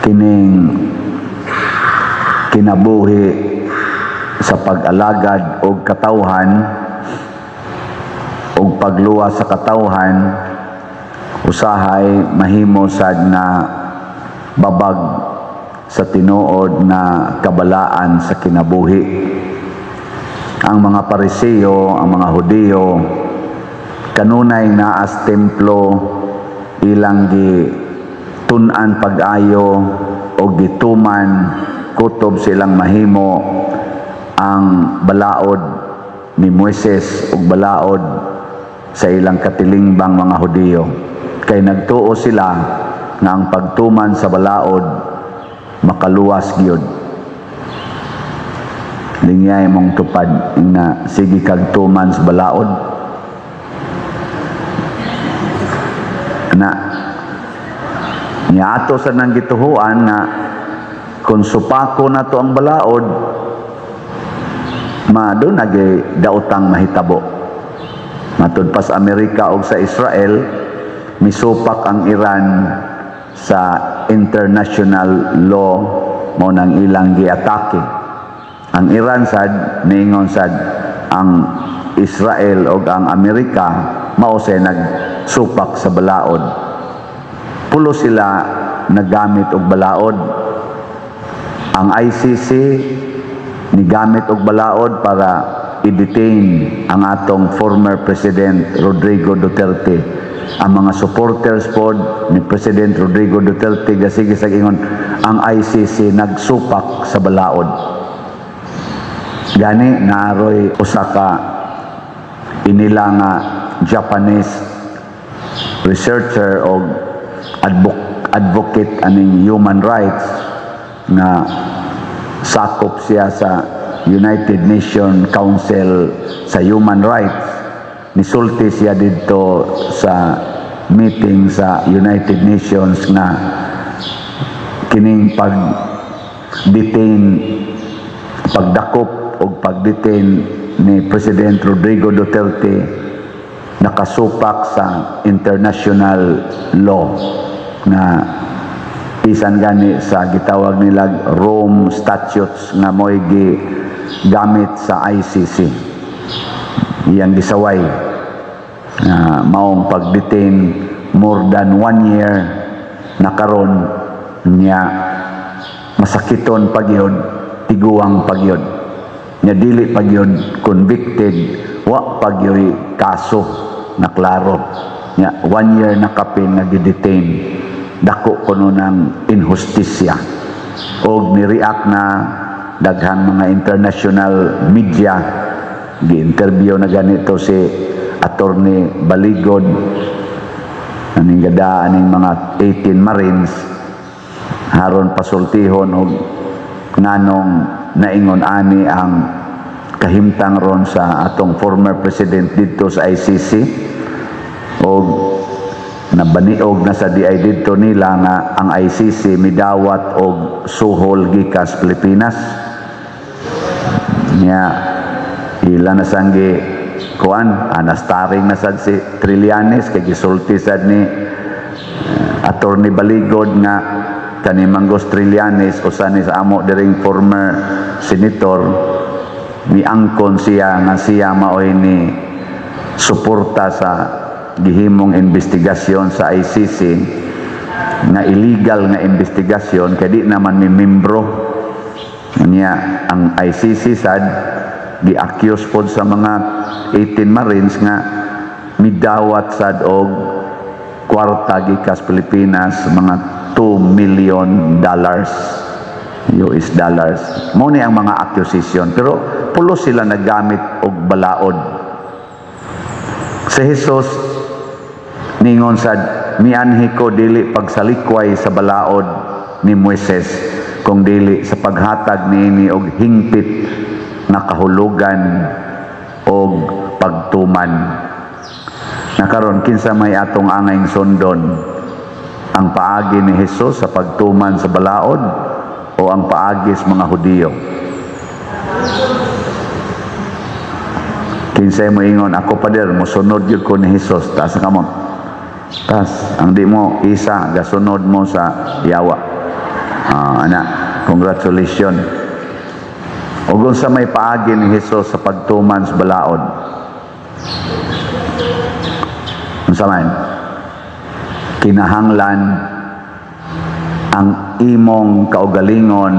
Kining kinabuhi sa pag-alagad og katawhan og pagluwas sa katawhan usahay mahimo sad nga babag sa tinuod na kabalaan sa kinabuhi. Ang mga Pariseo, ang mga Hudiyo, kanunay naa sa templo, ilang gi tun-an pag-ayo o gituman kutob silang mahimo ang balaod ni Moises ug balaod sa ilang katilingbang mga Hudiyo. Kay nagtuo sila nga ang pagtuman sa balaod makaluwas gyud. Lingyay mong tupad nga sige kag tuman sa balaod. Na niya ato sa nang gituhuan nga kung supako na to ang balaod, ma doon nagay daotang mahitabo. Matud pa sa Amerika o sa Israel, misupak ang Iran sa international law, mao nang ilang giatake. Ang Iran sad niingon sad ang Israel o ang Amerika mao say nagsupak sa balaod. Pulo sila nagamit og balaod. Ang ICC nigamit og balaod para i-detain ang atong former President Rodrigo Duterte. Ang mga supporters pod ni President Rodrigo Duterte gasige sa ingon ang ICC nagsupak sa balaod. Gani naaroy usa ka inila nga Japanese researcher o advocate aning human rights nga sakop siya sa United Nations Council sa Human Rights. Nisulti siya didto sa meeting sa United Nations nga kining pag detain, pagdakop o pag-detain ni President Rodrigo Duterte nakasupak sa international law nga bisan gani sa gitawag nila Rome Statutes nga mo'y gamit sa ICC. Iyang gisaway nga maong pag-detain more than one year na karon niya, masakiton pagyod, tiguang pagyod nya, dili pagyod convicted, wa pagyoy kaso na klaro nya, one year na kapin nga gidetain. Dako kuno ng inhustisya og ni-react na daghang mga international media. Gi-interview na ganito si Attorney Baligod aning gada aning mga 18 Marines haron pasultihon og nganong naingon ani ang kahimtang ron sa atong former president didto sa ICC, og nabaniog na sa DI didto nila nga ang ICC midawat og suhol gikas Pilipinas niya. Ila na sanggi kuan anastaring na sad si Trillanes kay gisulti sad ni Attorney Baligod nga kani Manggos Trillanes, usa ni sa amo diring former senator, miangkon siya nga siya maoy ni suporta sa gihimong investigasyon sa ICC nga illegal nga investigasyon kay di naman mi membro niya. Ang ICC sad gi-accuse pod sa mga 18 Marines nga midawat sad og kwarta gikas Pilipinas, mga $2 million, US dollars. Mao ni ang mga accusation, pero pulos sila naggamit og balaod. Si Jesus ningon sad, "Mianhi ko dili pagsalikway sa balaod ni Moises kung dili sa paghatag niini og hingpit nga kahulugan og pagtuman." Nakaron, kinsa may atong angayng sundon? Ang paagi ni Jesus sa pagtuman sa balaod o ang paagi sa mga Hudiyo? Kinsay mo ingon, "Ako, pader, mosunod gyud ko ni Jesus"? Taas ang kamot. Tas ang di mo isa gasunod mo sa yawa. Ah, ana, congratulations. Ug unsa may paagi ni Jesus sa pagtuman sa balaod? Unsa man? Kinahanglan ang imong kaugalingon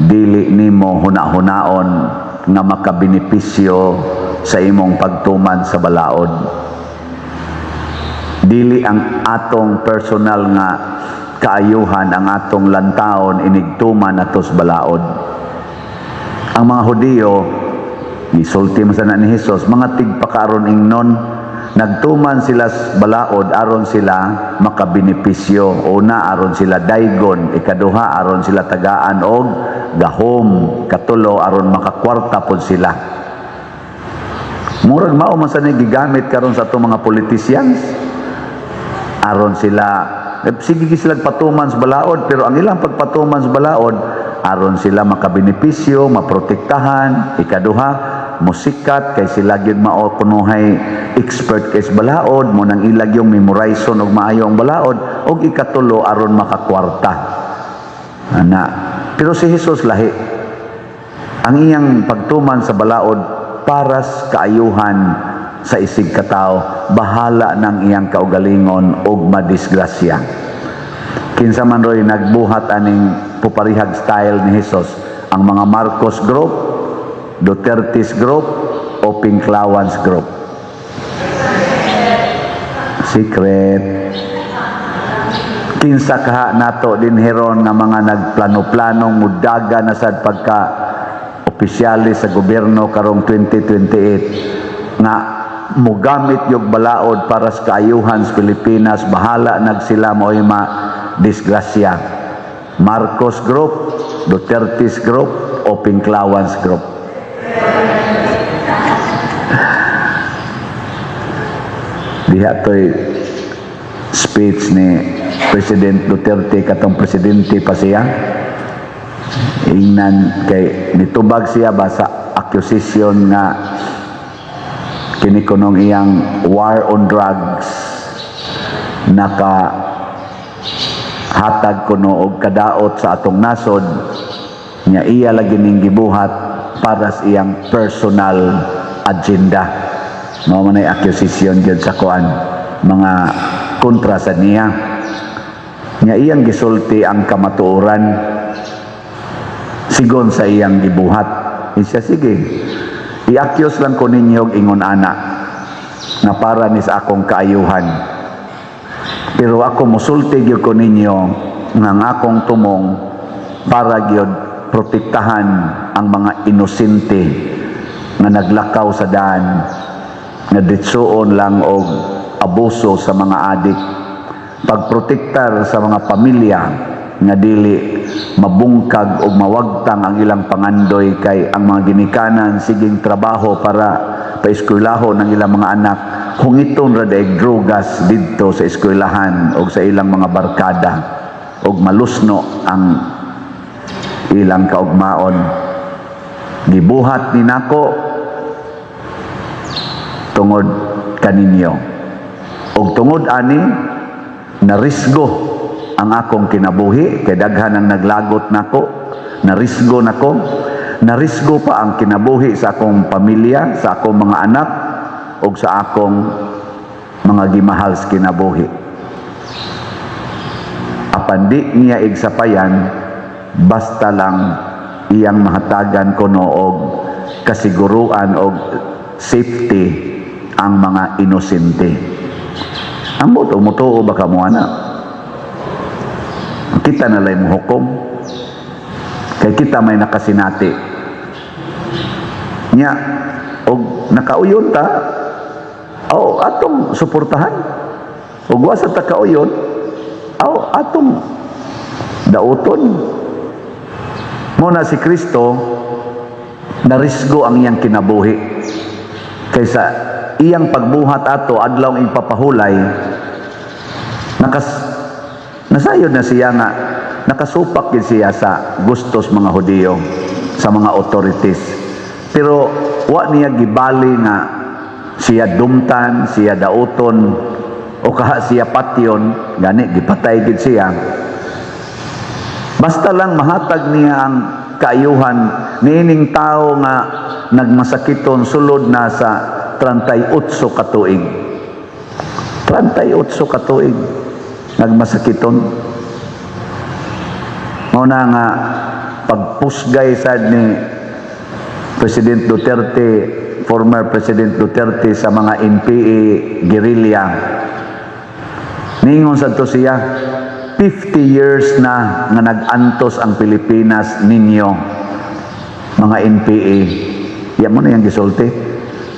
dili nimo huna-hunaon nga makabenepisyo sa imong pagtuman sa balaod. Dili ang atong personal nga kaayuhan ang atong lantawon inigtuman ato sa balaod. Ang mga Hudiyo, gisulti man sana ni Jesus, mga tigpakaaron ingnon, nagtuman sila sa balaod aron sila makabenepisyo. Una, aron sila daygon. Ikaduha, aron sila tagaan og gahom. Katulo, aron makakwarta pod sila. Murag mao man sa ni gigamit karon sa atong mga politicians aron sila sige sila patuman sa balaod, pero ang ilang pagpatuman sa balaod aron sila makabenepisyo, maprotektahan, ikaduha, musikat kay sila gyud mao kunuhay expert kay sa balaod mo nang ilag yung memorization og maayo ang balaod, og ikatulo, aron makakwarta ana. Pero si Jesus lahi. Ang iyang pagtuman sa balaod para sa kaayuhan sa isig katao, bahala ng iyang kaugalingon og madisgrasya. Kinsa man roy nagbuhat aning puparihag style ni Jesus? Ang mga Marcos Group, Duterte's Group o Pinklawans Group? Secret. Kinsa kaha nato dinhi ron nga mga nagplano-planong mudaga na sad pagka opisyalis sa gobyerno karong 2028 nga mugamit yung balaod para sa kaayuhan sa Pilipinas, bahala nag sila mo'y ma disgrasya? Marcos Group, Duterte's Group o Pinklawans Group? Diha to'y speech ni President Duterte katong presidente pa siya. Ingnan kay nitubag siya ba sa accusation nga kini kunong iyang war on drugs naka hatag kuno og kadaot sa atong nasod, nya iya lagi ning gibuhat para sa iyang personal agenda. Mao man ay accusation gyud sa kuan, mga kontra sa niya. Nya iyang gisulti ang kamatuoran sigon sa iyang gibuhat. Siya, "Sige, i-accuse lang ko ninyo og ingon ana nga para ni sa akong kaayuhan, pero ako musulti gyud ko ninyo nga ang akong tumong para gyud protektahan ang mga inosente nga naglakaw sa daan nga ditsuon lang og abuso sa mga adik, pagprotektar sa mga pamilya nga dili mabungkag og mawagtang ang ilang pangandoy kay ang mga ginikanan siging trabaho para paeskwelahon ang ilang mga anak, hungiton ra daig drugas didto sa eskwelahan og sa ilang mga barkada og malusno ang ilang kaugmaon. Gibuhat ni nako tungod kaninyo og tungod ani narisgo ang akong kinabuhi kay daghan ang naglagot nako, narisgo nako, narisgo pa ang kinabuhi sa akong pamilya, sa akong mga anak ug sa akong mga gimahal sa kinabuhi." Apan di niya igsapayan, basta lang iyang mahatagan kuno og kasiguruan og safety ang mga inosente. Ambot o mutuo ba kamo ana? Kita na lay mo hukom. Kay kita may nakasinati. Nya og nakauyon ta, o atong suportahan. Og wa sa ta kauyon, aw atong dauton. Mao na si Kristo narisgo ang iyang kinabuhi. Kaysa iyang pagbuhat ato adlaw ipapahulay, nasayod na siya nga nakasupak gid siya sa gustos mga Hudiyo, sa mga authorities. Pero wa niya gibali nga siya dumtan, siya dauton, o kaha siya patyon, gani gipatay gid siya. Basta lang mahatag niya ang kaayuhan niining tao nga nagmasakiton sulod na sa 38 ka tuig. 38 ka tuig nagmasakiton. Mao na nga pagpusgay sad ni President Duterte, former President Duterte, sa mga NPA guerrilla. Ningon sad to siya, "50 years na nga nag-antos ang Pilipinas ninyo, mga NPA." Ya mo na yung gisulti.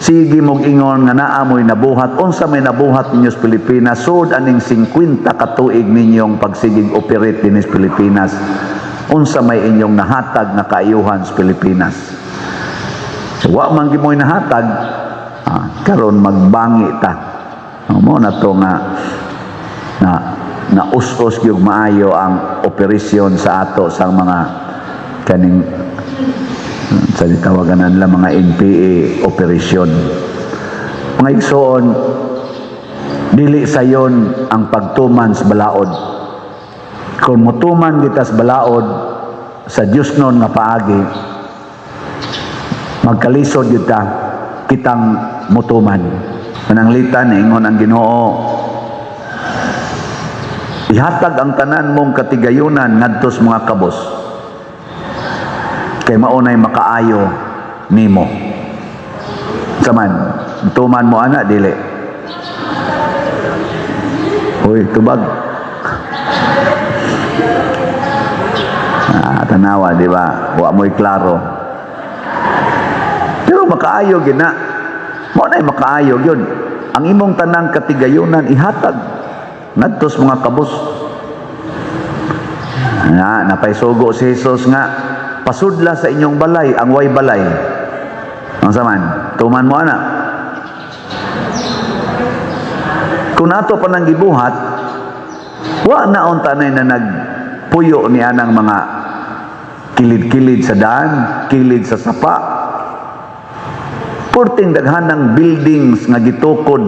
"Sige mong ingon nga naa mo'y nabuhat, unsa may nabuhat ninyo sa Pilipinas, sud aning 50 katuig ninyong pagsigig operate dinhi sa Pilipinas? Unsa may inyong nahatag nga kaayuhan sa Pilipinas? So, wa man gyud mo'y nahatag, karon magbangi ta." Mo na to nga na na us-us gyud maayo ang operasyon sa ato sa mga kaning sa gitawagan nila mga NPA operasyon. Mga igsoon, dili sayon ang pagtuman sa balaod. Kung mutuman kita sa balaod sa Diyos nun nga paagi, magkalisod kita kitang mutuman. Pananglitan, ingon ang Ginoo, "Ihatag ang tanan mong katigayunan ngadto sa mga kabos kay maunay makaayo nimo." Saman, tuman mo ana, dili? Uy, tubag. Ah, tanawa, di ba? Wa mo'y klaro. Pero makaayo gina. Mo na'y makaayo yun. Ang imong tanang katigayunan ihatag ngadto sa mga kabos. Nga, napaysugo si Jesus nga, "Pasudla sa inyong balay ang way balay." Ang saman, tuman mo ana? Kung nato pa nang gibuhat, wa na unta na nagpuyo ni anang mga kilid-kilid sa daan, kilid sa sapa. Purting daghan ng buildings nga gitukod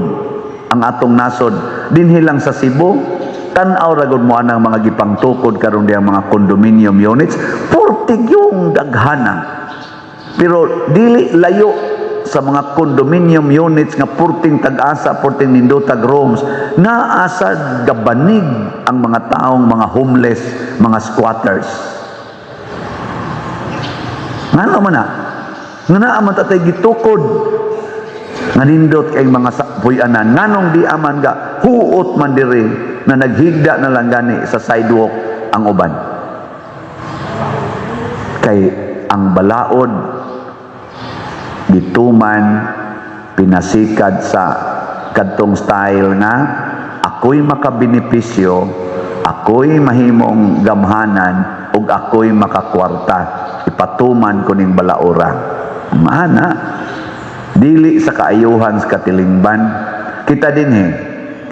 ang atong nasod. Dinhi lang sa Cebu, tan-aw ra gud mo anang mga gipangtukod karon diyang mga condominium units, purting yung daghana. Pero dili layo sa mga condominium units nga purting tag-asa, purting nindotag rooms, naa sa gabanig ang mga taong mga homeless, mga squatters. Ngano man na? Nga naa man tatay gitukod nga nindot kay mga puy-anan. Nganong di aman ga huot man diri na naghigda na lang gani sa sidewalk ang uban? Kay ang balaod gituman pinasikad sa kadtong style nga ako'y makabenepisyo, ako'y mahimong gamhanan, ug ako'y makakwarta, ipatuman ko ning balaora. Maana dili sa kaayuhan sa katilingban. Kita dinhi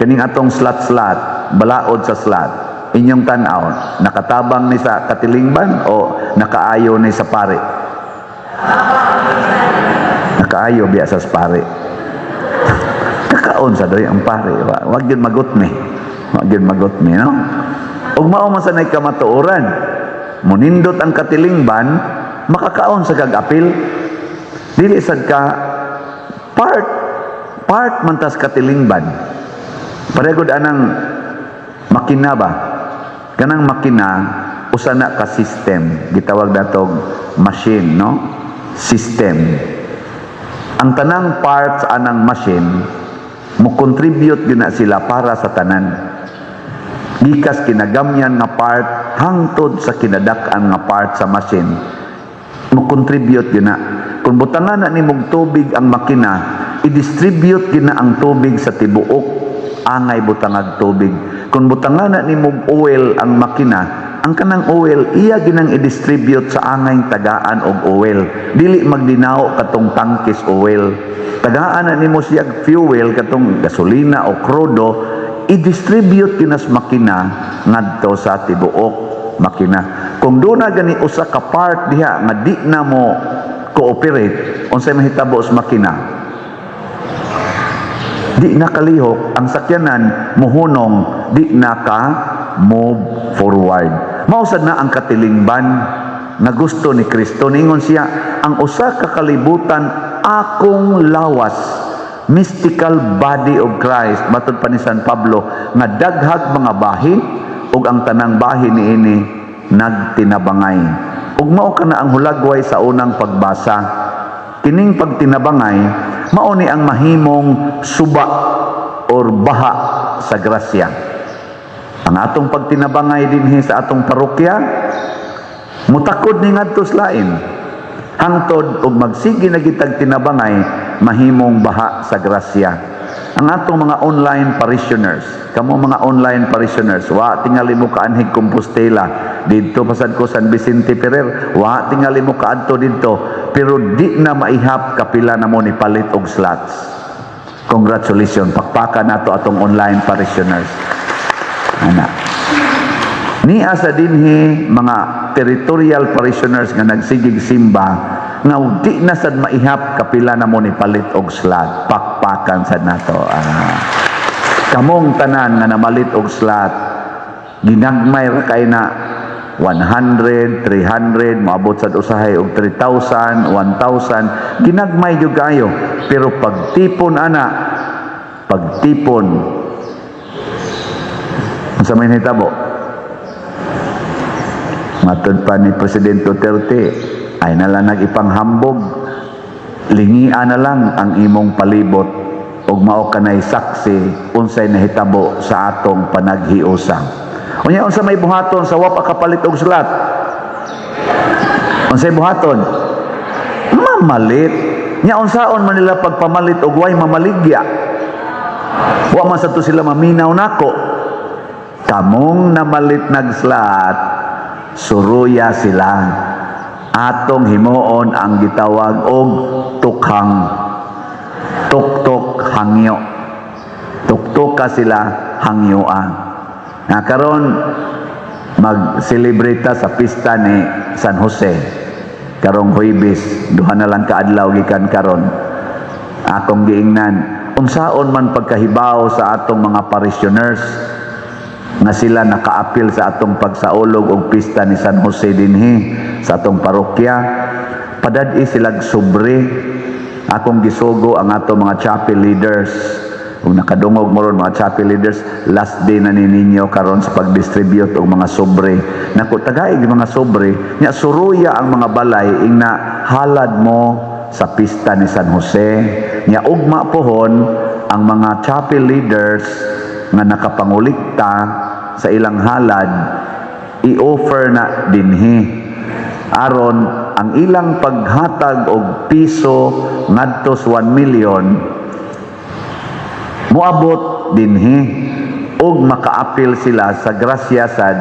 kaning atong slat-slat, balaod sa slat, inyong tan-aw, nakatabang ni sa katilingban o nakaayo ni sa pare? Nakaayo biya sa pare. Kakaon sa doy ang pare. Wag yun magot ni, wag yun magot ni, no? Ug mao man sa nay kamatuoran, munindot ang katilingban, makakaon sa kag-apil. Dili sad ka part part man tas katilingban. Paregod anang makina ba, kanang makina usa na ka system, gitawag natog machine, no? System. Ang tanang parts anang machine mo contribute gyud na sila para sa tanan, gikas kinagamyan nga part hangtod sa kinadak-an nga part sa machine, mo contribute gyud na. Kung butangan na nimog tubig ang makina, i-distribute gyud na ang tubig sa tibuok angay butangag tubig. Kung butangan na nimog oil ang makina, ang kanang oil iya ginang i-distribute sa angay tagaan og oil, dili magdinaw katong tangkis oil. Tagaan na nimo siya fuel, katong gasolina o krudo, i-distribute kinas makina ngadto sa tibuok makina. Kung doon na gani usa ka part diha nga di na mo cooperate, unsay mahitabo sa makina? Di na kalihok ang sakyanan, muhunong, di na ka move forward. Mao sad na ang katilingban nga gusto ni Kristo. Ningon siya, ang usa ka kalibutan akong lawas, mystical body of Christ, matud pa ni San Pablo, nga daghag mga bahin ug ang tanang bahin niini nagtinabangay. Ug mao kana ang hulagway sa unang pagbasa. Kining pagtinabangay mao ni ang mahimong suba or baha sa grasya. Ang atong pagtinabangay dinhi sa atong parokya mutakod ni ngadto sa lain, hangtod og magsige na gitag tinabangay, mahimong baha sa grasya. Ang atong mga online parishioners, kamo mga online parishioners, wa tingali mo kaanhig Compostela didto, pasad ko San Vicente Ferrer, wa tingali mo kaadto didto, pero di na maihap kapila na mo ni palit og slots. Congratulations, pakpakan nato atong online parishioners. Ana niya sa dinhi mga territorial parishioners nga nagsigig simba nga di na sad maihap kapila na mo ni palit og slot, pakpakan sad nato. Kamong tanan nga namalit og slot, ginagmay ra kay na 100, 300, moabot sad usahay og 3,000, 1,000, ginagmay gyud kayo. Pero pagtipon ana, pagtipon, unsa may nahitabo? Matod pa ni President Duterte, ay nala nag-ipanghambog, lingia na lang ang imong palibot ug mao kanay saksi unsay nahitabo sa atong panaghiusa. Unya, unsa may buhaton sa wa pa kapalit og slot? Unsay buhaton? Mamalit. Nya unsaon man nila pagpamalit og way mamaligya? Wa man sa to sila maminaw nako. Kamong namalit nagslot, suruya sila. Atong himuon ang gitawag og tukhang. Tuktok hangyo. Tuktok ka sila, hangyoa. Na karon mag-celebrate ta sa pista ni San Jose. Karong Huwebes, duha na lang kaadlaw gikan karon. Akong giingnan, unsaon man pagkahibaw sa atong mga parishioners nga sila nakaapil sa atong pagsaulog og pista ni San Jose dinhi sa atong parokya? Padad-i silag sobre. Akong gisugo ang atong mga chapel leaders. Kung nakadungog mo ron, mga chapel leaders, last day na ni ninyo karon sa pag-distribute og mga sobre. Naku, tagaig mga sobre nya, suruya ang mga balay, ingna halad mo sa pista ni San Jose. Nya ugma pohon ang mga chapel leaders nga nakapangulikta sa ilang halad, i-offer na dinhi aron ang ilang paghatag og piso ngadto sa 1 million moabot dinhi ug makaapil sila sa grasya sad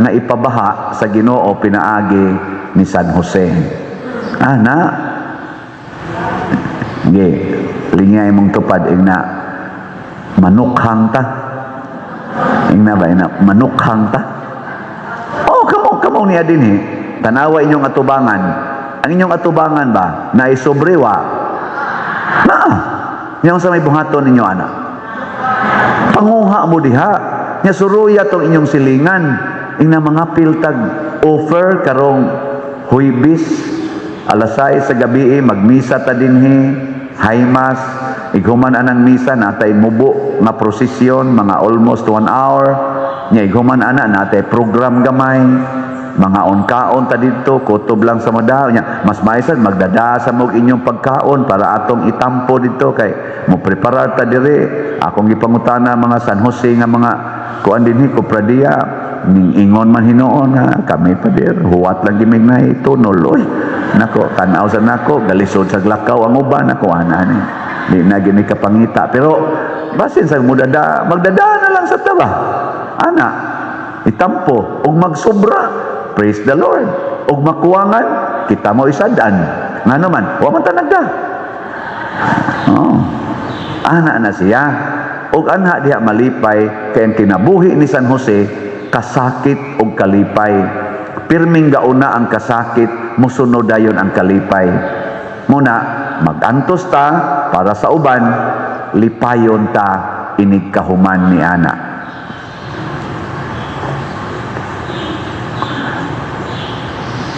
nga ipabaha sa Ginoo pinaagi ni San Jose. Ana ge linya imong tupad, ingna manukhang ta. Ingna ba, ingna manukhang ta? Oh, kamo kamo niya dinhi, tanawa inyong atubangan. Ang inyong atubangan ba na isobre wa na? Nya sa may buhaton ninyo ana, panguha mo diha. Nya suruya tong inyong silingan, ingna mga piltag offer karong Huwebes alas 6 sa gabi, magmisa ta dinhi, high mass. Ighuman anang misa, natay mubo nga prosesyon, mga almost one hour. Nya ighuman ana, natay program gamay, mga onkaon ta didto, kutob lang sa madaw. Nya mas maisad magdada sa mog inyong pagkaon para atong itampo didto kay mo preparar ta dire. Akong gipangutana mga San Jose nga mga kuan dinhi, kopradiya, ning ingon man hinuon ha, kami pa dir huwat lang gimig na tunol. Oy nako, tan-aw sa nako, galisod sa glakaw ang uban nako ana ni, di na gini kapangita, pero basin sa mudada, magdada na lang sa taba ana, itampo ug magsobra, praise the Lord. Ug makuwangan, kita mo isadan, ngano man wa man ta nagda. Oh, ana na siya. Ug anha diha malipay kay ang kinabuhi ni San Jose kasakit ug kalipay. Pirming gauna ang kasakit, musunod dayon ang kalipay. Muna magantos ta para sa uban, lipayon ta inig kahuman ni ana.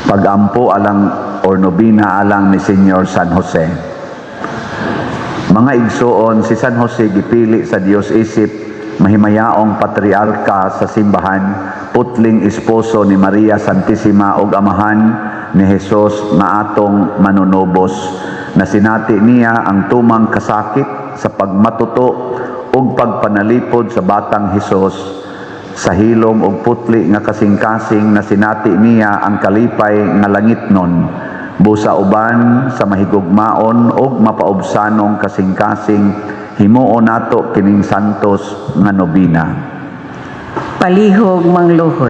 Pagampo alang or nobina alang ni Senyor San Jose. Mga igsuon, si San Jose gipili sa Dios isip mahimayaong patriarka sa simbahan, putling esposo ni Maria Santisima ug amahan ni Jesus nga atong manunubos. Nasinati niya ang tumang kasakit sa pagmatuto ug pagpanalipod sa batang Hesus. Sa hilom ug putli nga kasing-kasing, nasinati niya ang kalipay nga langitnon. Busa uban sa mahigugmaon ug mapaubsanong kasing-kasing, himuon nato kining santos nga nobina. Palihog mangluhod.